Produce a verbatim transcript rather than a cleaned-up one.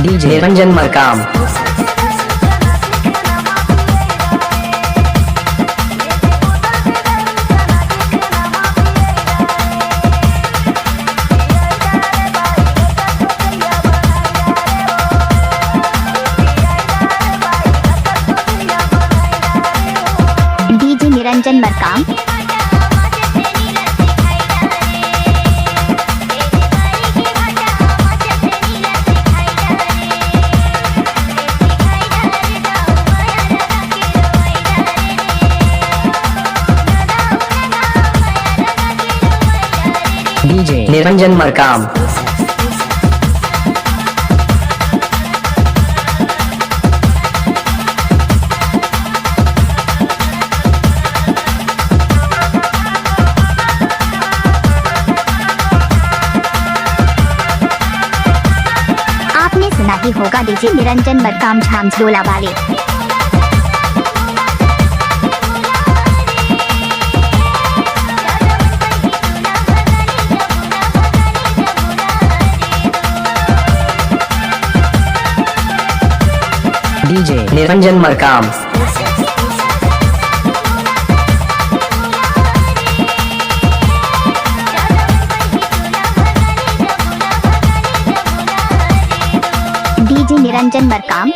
DJ Niranjan Markam. DJ Niranjan Markam. DJ Niranjan Markam. आपने सुना ही होगा डीजे निरंजन मरकाम झांझोला वाले। डीजे निरंजन मरकाम। डीजे निरंजन मरकाम।